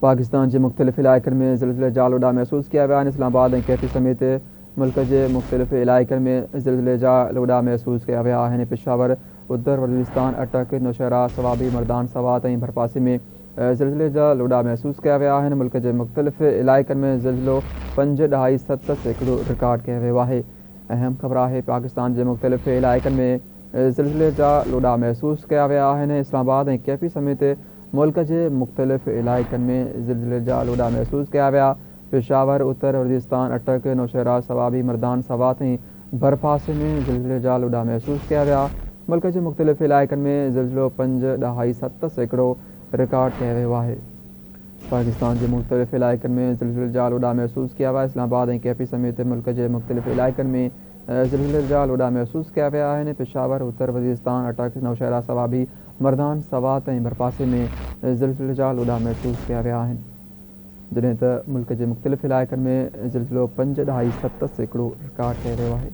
پاڪستان جي مختلف علائقن ۾ زلزلي جا لوڏا محسوس ڪيا ويا آهن. اسلام آباد ۽ ڪيفي سميت ملڪ جي مختلف علائقن ۾ زلزلي جا لوڏا محسوس ڪيا ويا آهن. پشاور، اتر وزيرستان، اٽڪ، نوشهرا، صوابي، مردان، سوات ۽ ڀرپاسي ۾ زلزلي جا لوڏا محسوس ڪيا ويا آهن. ملڪ جي مختلف علائقن ۾ زلزلو پنج ڏهائي 7% رڪارڊ ڪيو ويو آهي. اهم خبر آهي پاڪستان جي مختلف علائقن ۾ زلزلي جا لوڏا محسوس ڪيا ويا آهن. اسلام آباد ۽ ڪيفي سميت ملڪ جي مختلف علائقن ۾ زلزلي جا لوڏا محسوس ڪيا ويا. پشاور، اتر وزيرستان، اٽڪ، نوشهرا، صوابي، مردان، سوات ۽ ڀرپاسي ۾ زلزلي جا لوڏا محسوس ڪيا ويا. ملڪ جي مختلف علائقن ۾ زلزلو پنج ڏهائي 7% رڪارڊ ڪيو ويو آهي. پاڪستان جي مختلف علائقن ۾ زلزلي جا لوڏا محسوس ڪيا ويا. اسلام آباد ۽ ڪيفي سميت ملڪ جي مختلف علائقن ۾ زلزلي جا لوڏا محسوس ڪيا ويا آهن. پشاور، اتر وزيرستان، اٽڪ، نوشهرا، صوابي، مردان، سوات ۽ ڀرپاسي ۾ زلزلي جا لوڏا محسوس ڪيا ويا آهن. جڏهن ته ملڪ جي مختلف علائقن ۾ زلزلو پنج ڏهائي 7% رڪارڊ ڪيو ويو آهي.